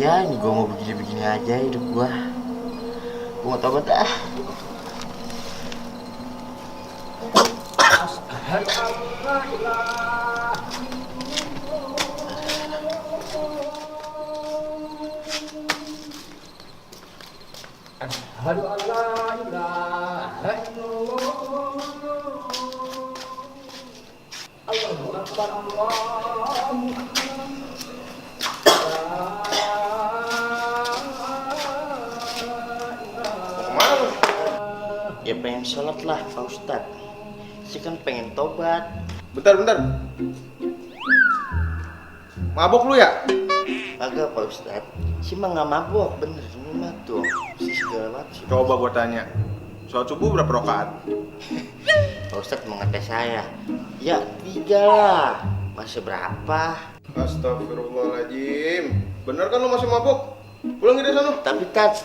Ya ini gue mau begini-begini aja hidup gue. Gue mau tobat ah. Asyhadu an la ilaha illallah. Allahu akbar, Allahu Kemana? Ya pengen sholat lah Pak Ustadz. Saya kan pengen tobat. Bentar. Mabok lu ya? Kagak Pak Ustadz. Si mah nggak mabok bener. Ini mah tuh si segala macam. Coba gua tanya. Sholat subuh berapa rakaat? Pak Ustadz mengetes saya. Ya 3 lah. Masih berapa? Astagfirullahaladzim. Bener kan lu masih mabok? Pulang dari sana. Tapi Tat,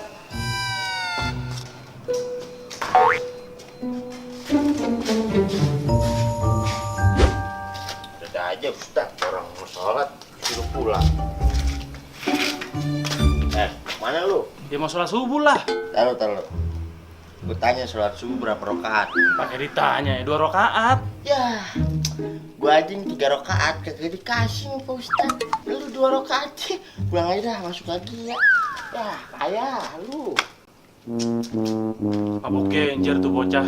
ada aja Ustadz, orang mau sholat suruh pulang. Mana lu? Ya mau sholat subuh lah. Taruh. Gue tanya sholat subuh berapa rakaat? Pakai ditanya ya 2 rakaat. Ya, gue aja yang 3 rakaat kagak dikasih nih Pak Ustadz. Lu 2 rakaat sih, pulang aja dah, masuk lagi ya. Ya, payah lu. Mabuk genjer tuh bocah.